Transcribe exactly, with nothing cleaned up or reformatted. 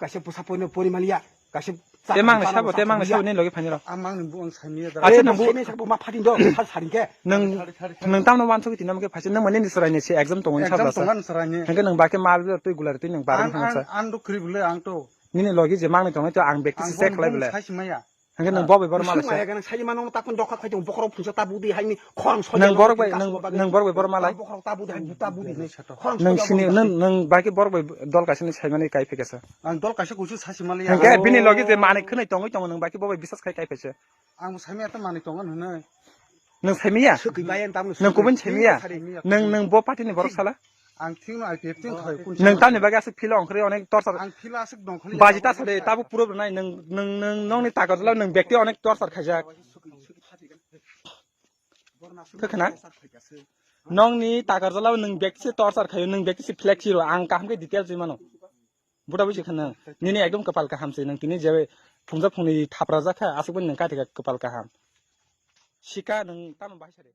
Kaisa bwsa poino pori maliya. Kaisa te mang ni sabo, te mang ni sabo nini logi phani rw. Ang mang ni bu ang saimaya da. Acha nang bu. Saimaya sabo ma phatin do, sar saring khe. Nang, nang tamno wansok tini nang khe phaisa nang mani ni chwrai ni se exam tongo ni sabla sa. Exam tongo ni chwrai ni. Hingke nang bakhe mal bi twi gulari twi nang barang ang, ang, ang do khri bwle ang to. Nini logi je mang ni tongo to ang bekti se check khlai bwle. Saimaya. Hingke nwng bo bai bor malai sa. Nwng borok bai, nwng, nwng borok bai bor malai. Nwng sini, nwng, nwng bai ke borok bai dol kaisa ni saimani kai phikasa. Ang dol kaisa kusu sasimali. Hingke bini logi je manwi khwnwi tongwi tongo nwng bai ke bo bai bisas khai kai phaisa. Ang saimaya to manwi tongo hwnwi. Nwng saimaya? Nwng kubun saimaya? Nwng, nwng bo party ni borok sala? Ang thik no I P F thik khai kun. Nwng tamni bagwi aswk philo ongkhorwi onek torchar. Ang philo aswk dongkhorwi. Baji ta sade tabuk puro rwnai nwng, nwng, nwng, nongni takarjala nwng bekti onek torchar khaijak. Thwkhna? Nongni takarjala nwng bekti se torchar khaio, nwng bekti se flex hero, ang kaham khe details wi mano. Buda buji khana, nini ekdom kwpal kaham se, nwng tini je phungjak phungni thapra jakha, aswk bani nwng kaithika kwpal kaham. Sika nwng tamo bahai sade.